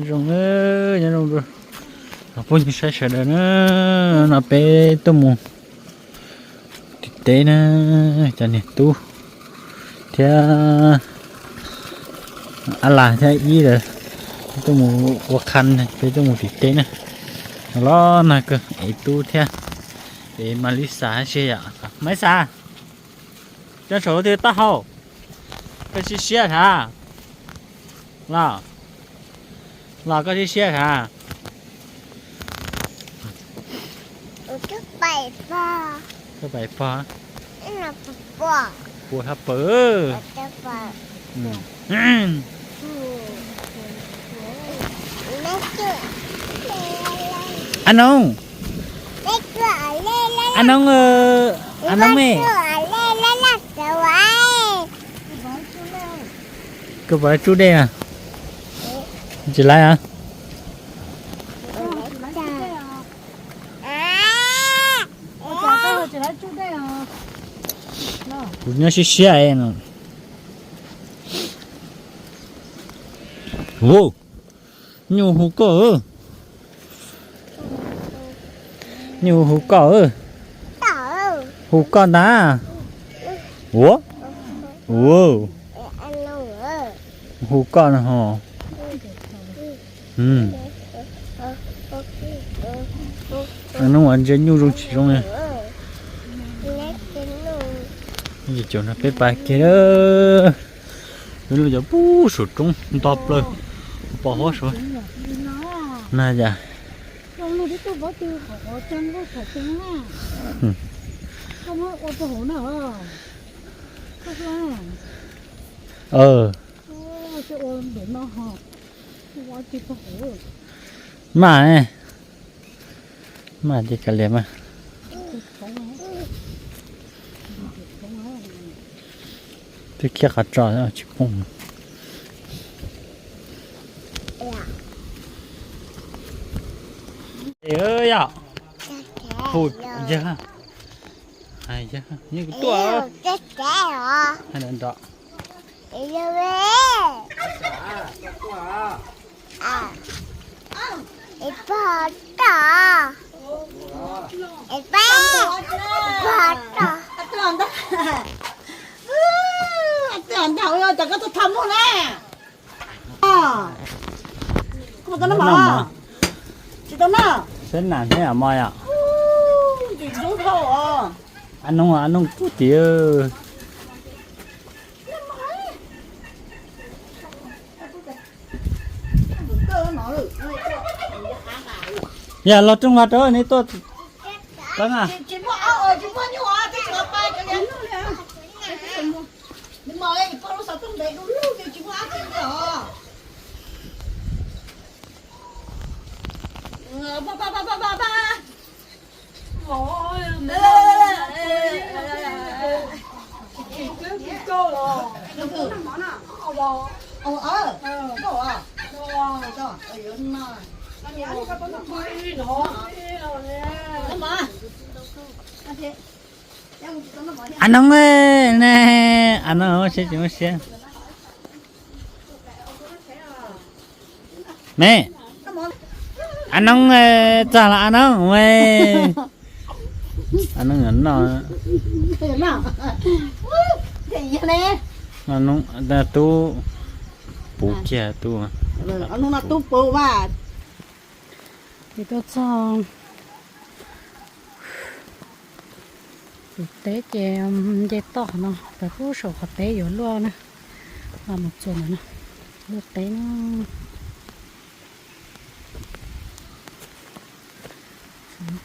Zoo, nyob zoo, phooj ywg saib sawv daws na, no peb tuaj mus tim teb na, cov niam tub thiab a las thiab ib lawv tuaj mus ua qha, peb tuaj mus tim teb na. Los nag kawg, es tub thiab es Mas Lis Xas hab siab yom. Maiv Xas, coj saum lub twg taub hau, koj siab siab sav? Los, los koj siab siab sav? Koj pais pog, pua hab pawg. A Noog, A Noog, A Noog me, koj puas tsuj dej a? Tsis laib a. Kuv nyob siab siab no. Nyuj hu koj, nyuj hu koj, hu koj ntag. Ua, ua, hu koj no ho. Hnub ntsia nyuj zoo tsis zoo li. Ces caum no peb pais kiag lawm. Peb lub cov pub saum roob nto plaws, pos huab saud na yom. Maj, maj ces kav liam mas. Twb khiab qhov tso tsis poob. Yog, yog, yog kuv tuaj. Seb nam thiab mos yom. A Noog, A Noog tub tid. Yog los rooj vag rau nej tuaj. A Noog ne, A Noog seb tsis muaj siab. Me, A Noog txog los A Noog me. A Noog noj. Tub puv kiag tub. Ces tuaj txog tus teb ces nce toj qhov no, pem pub saum qhov teb yuav luaj na, los mus txuas ntawm no, luaj teb na.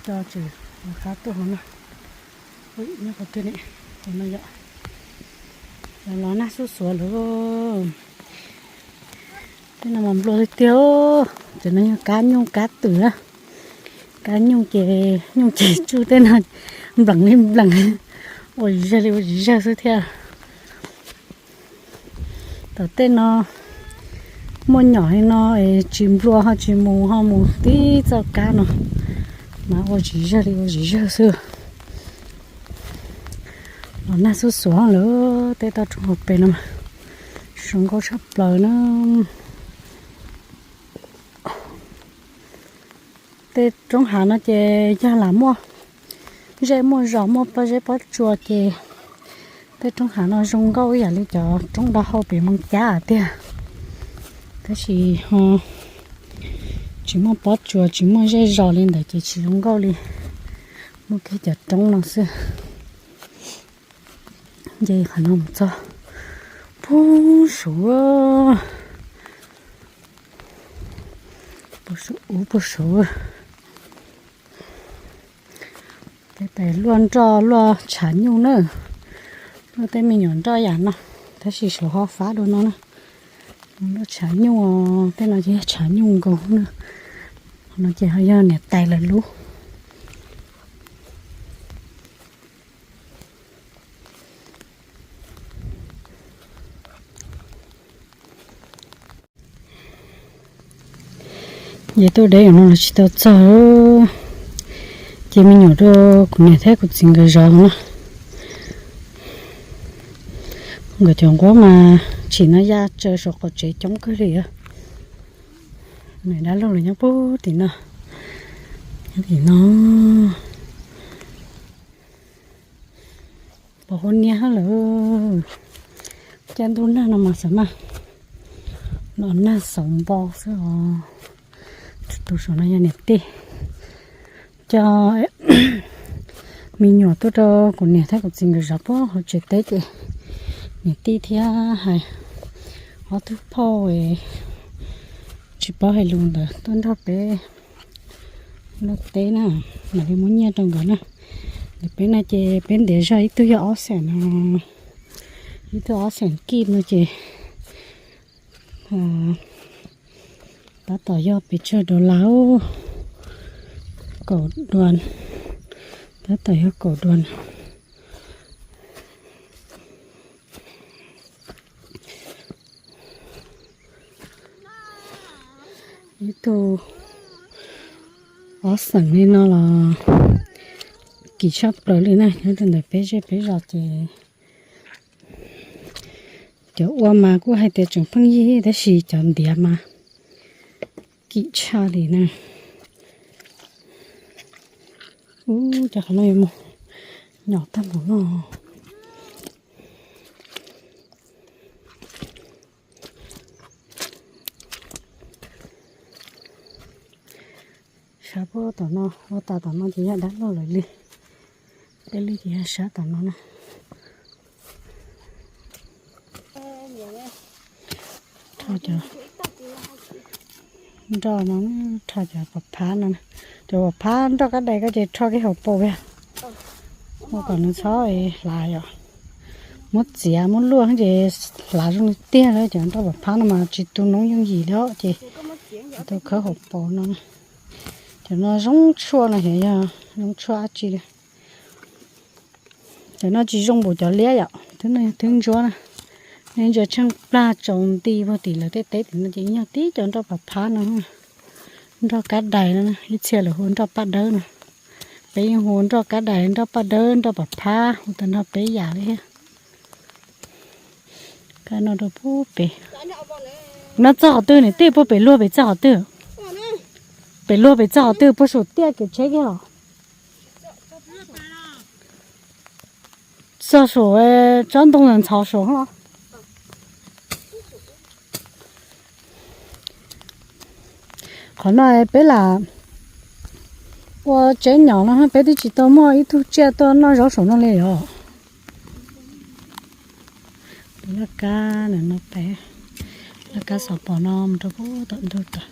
Tso tsis qab tuaj hauv no. Nyob qhov twg ne? Hauv no yom. Los nag xuj xuav lawm. Tej no mas nplua tiag tiag. Cov no yog kab nyuj kab twm na. Kab nyuj ces, nyuj ces tsuj tej no nplees li nplees, ua tsis zawg li ua tsis zawg xwb thiab. Tom tej no muaj nyom li no es tsis nplua ho tsis mus ho mus tib txoj kab no, mas ua tsis zawg li ua tsis zawg xwb. Los nag xuj xuav lawm, tej toj roob hauv pes no mas zoo nkauj tshaj plaws na. Tej roob hav no ces yog lam muaj zej muaj zos muaj pob zeb pob tsuas ces tej roob hav no zoo nkauj ib yam li cov roob do hau pem Moos Cab tiag. Tab sis ho tsis muaj pob tsuas tsis muaj zej zos li ntawd ces tsis zoo nkauj li. Muaj kiag cov roob no xwb. Nce qhov no mus txog puag saud, puag saud, puag saud. Tej tais luaj nroj luaj tshav nyuj na, luaj tej me nyuam nroj yam no, tab sis saud ho fab dua no na. Luaj tshav nyuj, tej no ces yog tshav nyuj nkaus na. No ces ho yog niam tais lawv lub. Ces tuaj deb no los tsis tau txog, ces me nyuam rau kuv niam thiab kuv txiv nkawd zov na. Nkawd cov nquab mas tsim no ya tsaws saum qaum tsev coob kawg li. Niam dab laug lawv nyob puag tim no, nyob tim no. Pom huab niab lawm. Caij ntuj nag no mas xav mas los nag xauv npo xwb os. Tus saum no yog niam tij. Coj me nyuam tuaj rau kuv niam thiab kuv txiv nkawd zov puag hauv tsev teb ces niam tij thiab hais ob tug phauj tsis paub hais lus ntawd tuaj nrog peb luaj teb na, mam li muab nyiaj rau nkawd na. Ntawm peb no ces peb ntiav zog ib tug yog ob xees no, ib tug ob xees kij no ces tab tom yog pes tsawg dollar, kaum duas, tab tom yog kaum duas. Ib tug ob xees li no los kim tshaj plaws li na, nyob rau ntawm peb zej peb zos ces cov ua mas kuj hais tias tseem pheej yig tab sis cov ntiav mas kim tshaj li na. Ub, cov qhov no yuav mus nyom tag npaum no. Sab puag tom no, ua tas tom no ces yog dab laug lawv li. Peb li ces yog sab tom no na. Rho cov nroj no, rho cov pam phab no, cov pam phab nroj kab dais ko ces rho kiag hauv paus yog, ua kom nws txhob hlav yom. Muab txiav muab luaj ces hlav zoo li tiag li. Cov nroj pam phab no mas tsis tu noob yooj yim li ces tau khawb hauv paus no. Cov no zoo tshuaj no xyov yog zoo tshuaj dab tsi li. Cov no tsis zoo npaum cov liab yom, twb ntsuab na. Nej ntsia tsheej plag tsaus nti puag tim lawv tej teb tim no ces yog tib cov nroj pam phab no, nroj kab dais no, ib txhia lawv hu nroj paj dawb no. Peb yeej hu nroj kab dais, nroj paj dawb, nroj pam phab, hu tau nroj peb yam li thiab. Kab no rau puag pem. No txog qhov twg niam tij, puag pem luag pem txog qhov twg? Pem luag pem txog qhov twg, puag saum tiaj kev tsheb kiag los? Txog saum tsob ntoo ntxhov saum los? Qhov no peb lam ua tsev nyom no peb twb tsis tau muaj ib tug tsiaj tuaj noj zaub saum no li os. Laj kab no, laj kab xov pom no mus rau puag tom ntug tod.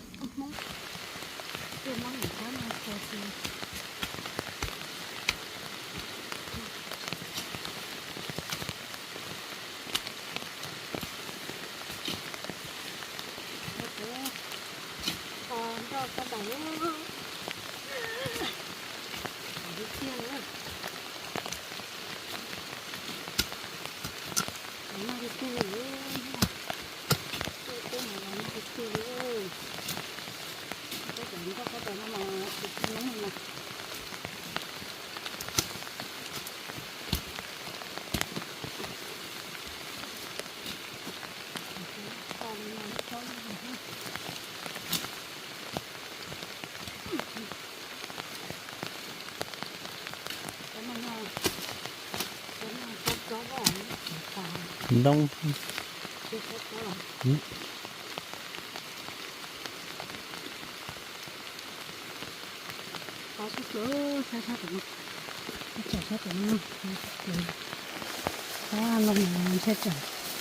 Ntoo.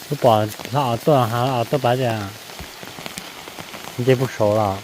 Kuv pom hla os tuaj, hla os tuaj pab tias nce puag saud los.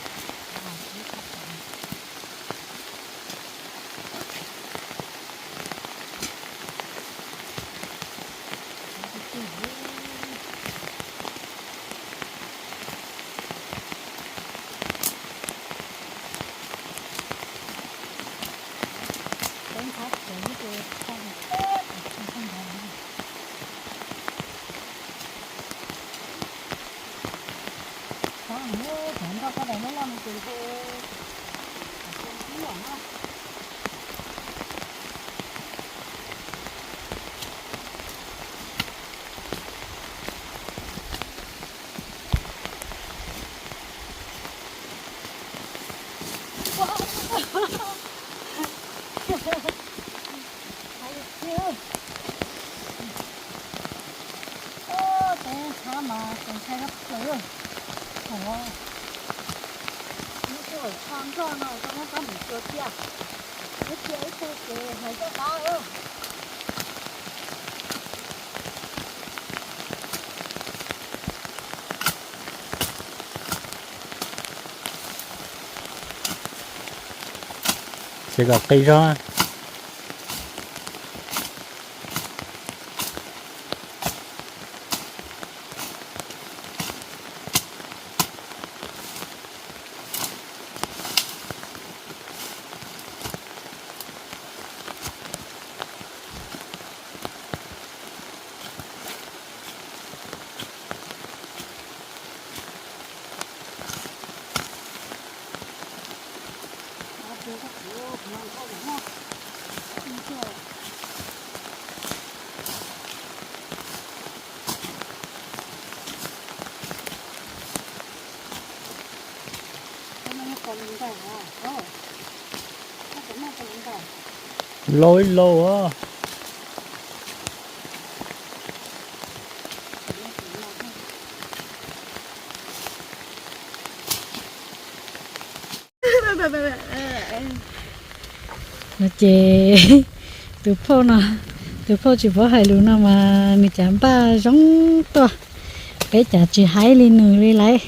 Peb ntshai mas ntshai tshaj plaws. Ua, lub sij hawm tso nroj no tau muab pab mus tua cia, muab cia ib tug ces hais coj qab. Ces kom qis zog. Lau ib lau os. No ces tus phauj no, tus phauj tsis paub hais lus no mas nws cav npaj zoo tuaj, peb cav tsis haib li nws li lauj.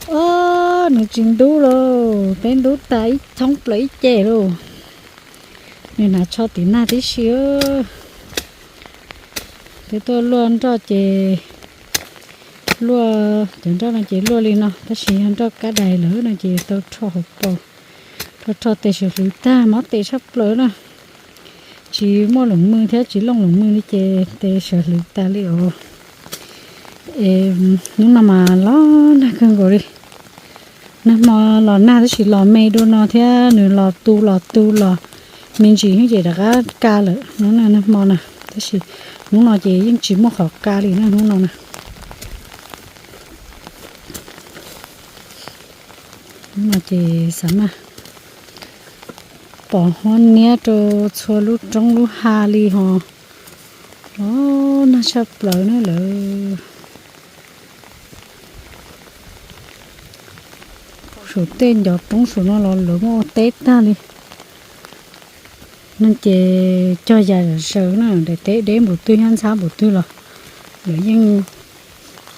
Os, nws tsis ntub lauj, peb ntub tas ib thoob plaws ib ce lauj. Nws hnav tsho tim nag tib si. Twb tuaj luaj nroj ces luaj, cov nroj no ces luaj li no tab sis yog nroj kab dais lawm no ces tau rho hauv paus, rho rho tes sawv hlwv tag, mob tes tshaj plaws na. Tsis muaj loos mws thiab tsis looj loos mws li ces tes sawv hlwv tas li os. Es hnub no mas los nag kawg nkaus li. Nag hmo los nag tab sis los me dua no thiab, nws los tu los tu los me ntsis xwb ces rov qab ka lawm. Hnub no nag hmo na, tab sis hnub no ces yeej tsis muaj qhov ka li na hnub no na. Hnub no ces xav mas pom huab niab rau txhua lub roob lub hav li ho. Os, nag tshaj plaws na lawm. Saum tej ncov roob saum no los lawv muab ua teb tag li. No ces cog yas zom zaws na, daim teb deb npaum twg thiab ntxhab npaum twg los lawv yeej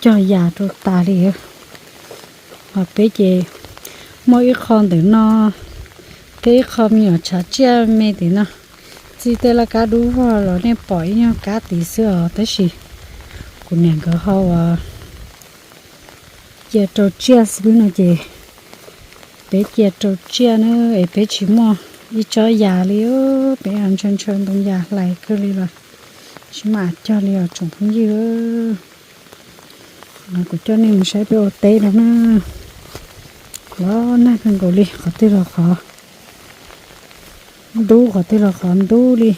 cog yas rau tas li. Ho peb ces muaj ib qho ntawm no, peb ib qho me nyuam tshav tsiaj me tim no. Txij tej laj kab dub vog los nej pom ib nyuag kab tid xwb os, tab sis kuv niam nkawd ho ua cia rau tsiaj xwb no ces peb cia rau tsiaj na, es peb tsis muaj ib tsob yas li. Peb ntshaw ntshaw ntoo yas hlais kawg li los tsis mam cog li os tsoom phooj ywg. Kuv coj nej mus saib peb ua teb no na. Los nag kawg nkaus li, qhov twg los qhov ntub, qhov twg los qhov ntub li.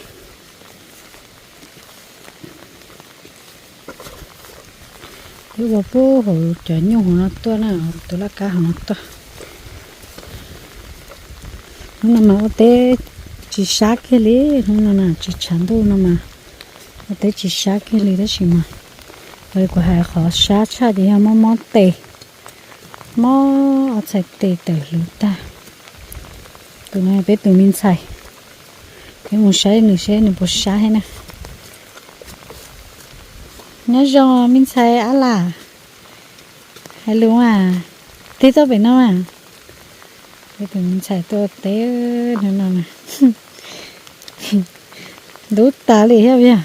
Peb ua puag hauv cov nyuj hauv no tuaj na, tus laj kab hauv no tuaj. Hnub no mas ua teb tsis sab kiag li, hnub no na tsis tshav ntuj no mas ua teb tsis sab kiag li tab sis mas Kuv hais qhov sab tshaj ces yog mob mob tes, mob ob txhais tes tawm hliv tag. Tus no peb tus me ntxhais, peb mus saib nws seb nws puas sab thiab na. Nyob zoo me ntxhais Ab Lam, hais lus as, tig tuaj pem no as. Peb tus me ntxhais tuaj teb no no, ntub tas li thiab yog.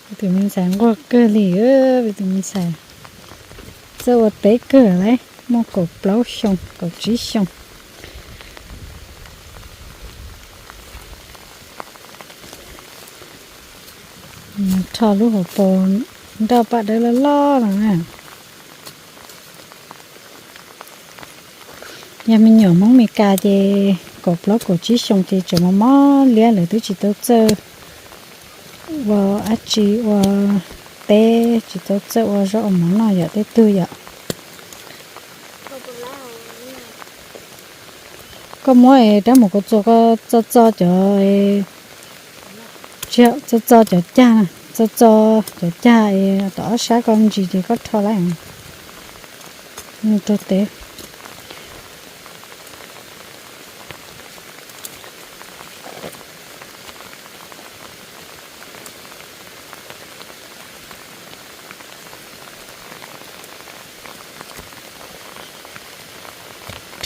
Peb tus me ntxhais nquag kawg li, peb tus me ntxhais txawj ua teb kawg lawm, muaj kaum plaub xyoo kaum tsib xyoo. Rho lub hauv paus nroj paj dawb loj loj no na. Yog me nyuam Hmoob Mes Kas ces kaum plaub kaum tsib xyoo ces tseem mob mob liab lawm twb tsis tau txawj ua dab tsi, ua teb tsis tau txawj ua zaub ua mov noj yom, tej tug yom. Koj muab rab mus kua txuas koj txo txo cov, tsis yog txo txo cov cag, txo txo cov cag es tom ob sab koj ntsis ces koj rho lawm. Rau teb.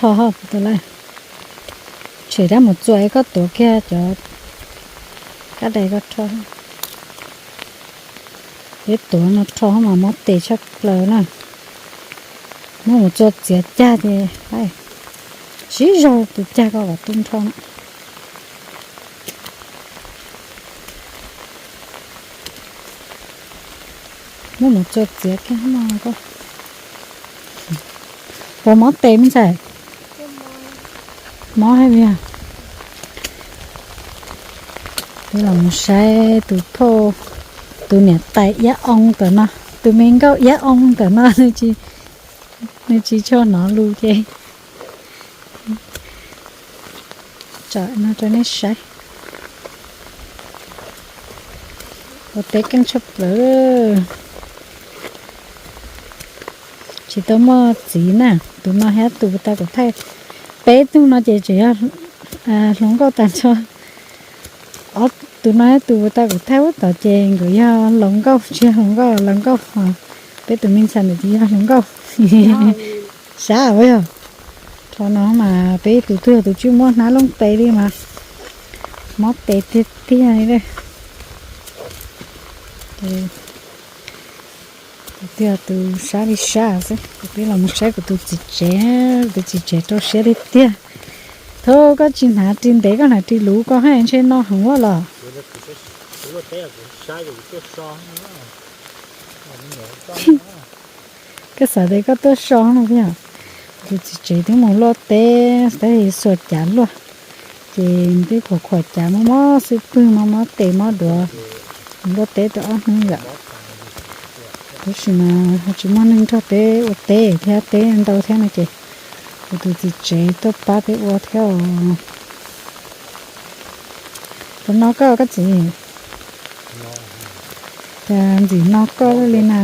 Rho hauv tus lawm. Tshem rab mus txuas es koj tuav kiag cov kab dais koj rho. Peb tuav no rho mas mob tes tshaj plaws na. Muab mus txuas txiav cag ces siv zog tus cag koj kom tu nrho na. Muab mus txuas txiav kiag no koj. Puas mob tes me ntxhais? Mob heev li. Peb los mus saib tus phauj, tus niam tais iab oo ntawm no, tus me nkauj iab oo ntawm no, nws tsis tshua hnov lus ces tso no rau nej saib. Ua teb keej tshaj plaws. Tsis tau muaj txiv na, tus no thiab tus puas tau kuv thaij. Peb tug no ces tseem yog hluas nkauj tag nrho. Ob tug no thiab tus puas tau kuv thaij ub tom ces nkawd yog laus nkauj, tsis yog hluas nkauj, laus nkauj. Peb tus me ntxhais ntawm ces yog hluas nkauj. Sab ua yog. Rho no mas peb tus twg tus tsis muaj hnab looj tes li mas mob tes tiag tiag li. Tus twg tus sab li sab xwb. Kuv peb los mus saib kuv tus txiv tsev, kuv tus txiv tsev rau siab tiag tiag. Thaum koj tsis hnav ris ntev koj hnav ris luv koj haj ntshe no heev ua los. Koj xav tias koj tuaj so no tiag. Tus txiv tsev twb mus luaj teb, tab sis xuas cav luaj, ces twb khuam khuam cav mob mob xwb pwg mob mob tes mob duav, mus luaj teb tau ob hnub yom. Tab sis mas ho tsis muaj neeg nrog peb ua teb thiab, teb ntau thiab no ces kuv tus txiv tsev tuaj pab peb ua thiab os. Puas no koj koj txiv? Cas ntxim no koj li na.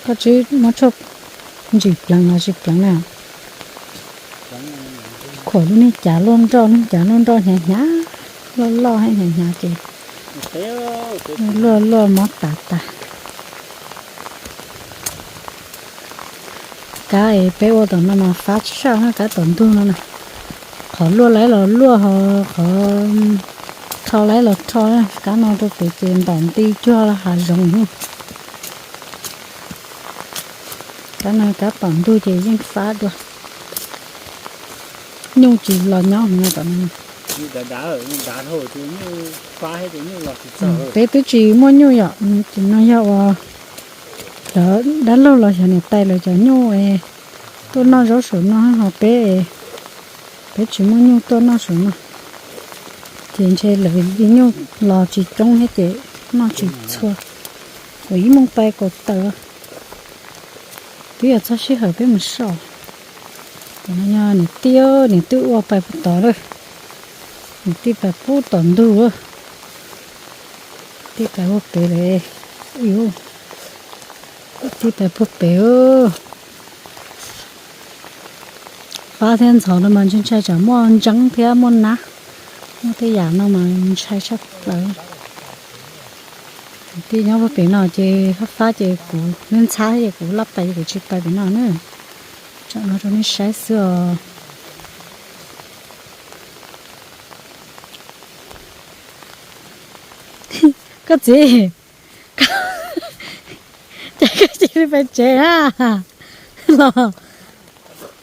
Koj tsis muab tshuaj ntsim pleev los tsis pleev na? Khuam lub niag cav luaj nroj, niag cav luaj nroj hnyav hnyav, loj loj hnyav hnyav ces luaj luaj mob tas tas. Kab es peb ua tom no mas fab tshaj na, kab tom ntug no na. Qhov luaj laib los luaj, ho qhov rho laib los rho, kab no rau pem ces ntom nti cuag hav zoov. Kab no kab tom ntug ces yeej fab dua. Nyuj tsis los nyob hauv no tom no. Peb twb tsis muaj nyuj yom, no yog ua cov dab laug los xyov niam tais lawv cov nyuj tuaj noj zaub saum no, ho peb, peb tsis muaj nyuj tuaj noj saum no. Ces ntshe lawv li nyuj los tsis coob thiab ces noj tsis txhua. Kuv ib moos pais kaum tawm, twb yog txog sij hawm peb mus soj. Tam no yog niam tij, niam tij ua pais puag tod lawm. Niam tij pais puag tom ntug lawm. Tij pais puag pem lawm. Tij pais puag pem. Fab thiab ntxhov no mas ntshai ntshai tsam muaj ntseeb thiab muaj nab, muaj tej yam no mas ntshai tshaj plaws. Tij nyob puag pem no ces fab fab ces kuv ntxhab ces kuv laj pais ces kuv tsis pais pem no na. Tsam no rau nej saib xwb os. Koj txiv, ces koj cia li pais tsev na los.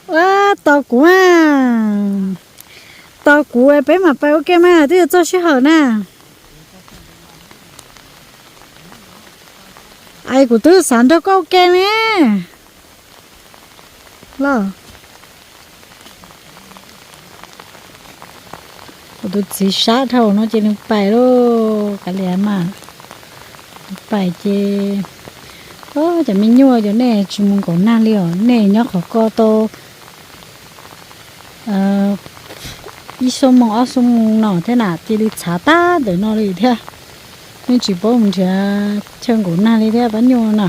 Ua, tos kuv a, tos kuv peb mam pais ua ke mas twb yuav txog sij hawm na. Ai, kuv twb xav nrog koj ua ke ne. Los, kuv tus txiv sab dhau no ces nws pais lauj, kav liam mas. Nws pais ces, o, cov me nyuam, cov nej tsis mus nkaum nag li os, nej nyob qhov ko tau ib xuab moos ob xuab moos no thiab na, cia li txhav tag ntawm no li thiab. Nej tsis paub mus nrhiav chaw nkaum nag li thiab pab nyuj na.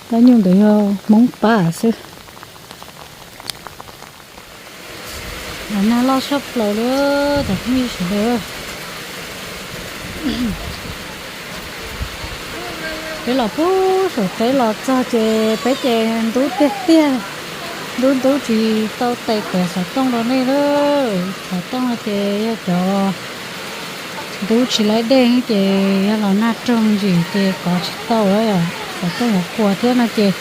Pab nyuj ntawd yog Hmoob pab xwb. Los nag loj tshaj plaws li, cov phooj ywg sawv daws. Peb los puag saum teb los txog ces peb ces ntub tiag tiag, ntub ntub tsis tau tes tuav xov tooj rau nej lawm. Xov tooj no ces yog cov ntub tsis laib dej ces yog los nag raug ntsis ces kov tsis tau, xov tooj yuav puas thiab no ces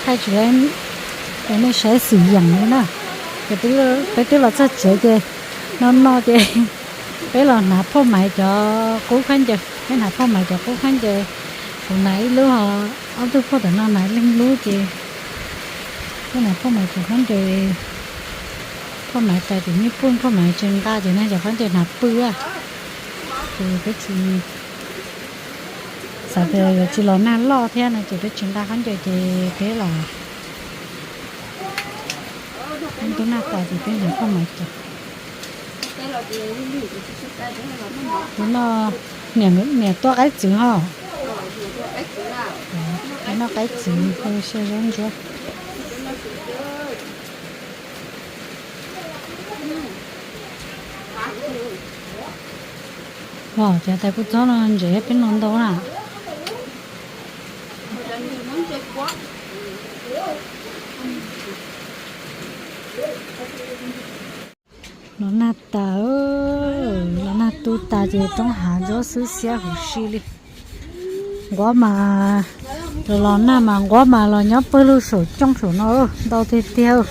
thaij tsis laib rau nej saib xwm yeem li na. Ces peb twb los txog tsev ces no no ces peb los hnav phauj Maiv cov qub khaub ncaws, peb hnav phauj Maiv cov qub khaub ncaws, kuv hnav ib lub, ob tug phauj tom no hnav leej lub ces peb hnav phauj Maiv cov khaub ncaws. Phauj Maiv pais tim Nyij Pooj, phauj Maiv tsis nqa ces nws cov khaub ncaws hnav pw. Ces peb tsis, xav tias yuav tsis los nag loj thiab no ces peb tsis nqa khaub ncaws ces peb los ntub nag tas ces peb hnav phauj Maiv cov. Tus no niam, niam tua qaib txwv ho. Noj qaib txwv hu sia zaub ntsuab. Los cov tais kua txob no ntsev peb no ntau na. Los nag tas, los nag tu tas ces roob hav ntsuab xwb xiab huv si li. Nquab mas, los los nag mas nquab mas los nyob pawg lug saum cooj saum no ntau tiag tiag.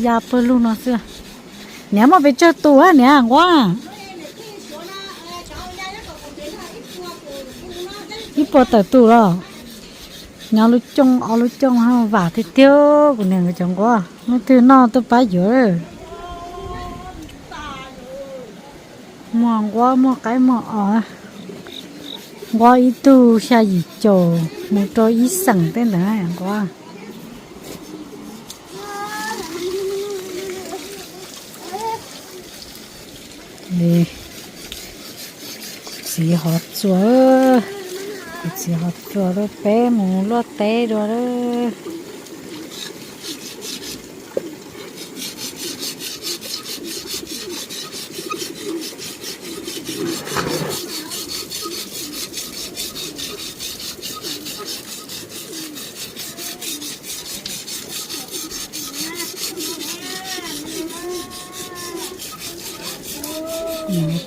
Ya pawg lug no xwb. Niam muaj pes tsawg tus niam nquab? Ib puas tawm tus los. Nyob lub cooj ob lub cooj vam tiag tiag kuv niam nkawd cov nquab, leej twg noj tuaj pab yuav. Muag nquab muag qaib muag os. Nquab ib tug xya yim caum mus rau ib xeem tej ntawd nquab. Kuv txiv hov txuas, kuv txiv hov txuas rau peb mus luaj teb dua lawm.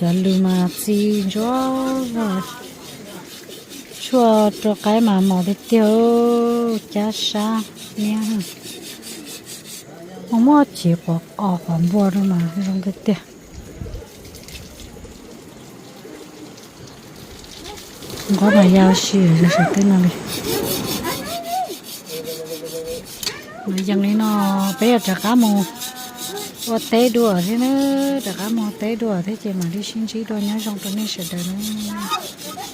Cov lws mas txi ntsuab zog, tshuaj rau qaib mas mos tiag tiag, cab sab niab. Ho muab cev qhuav os qhuav npua rau mas zoo tiag tiag. Nquab mas ya si saum teb no li. Mas yees li no, peb yuav rov qab mus Ua teb dua thiab na, rov qab mus ua teb dua thiab ces mam li sib ntsib dua, nyob zoo rau nej sawv daws na.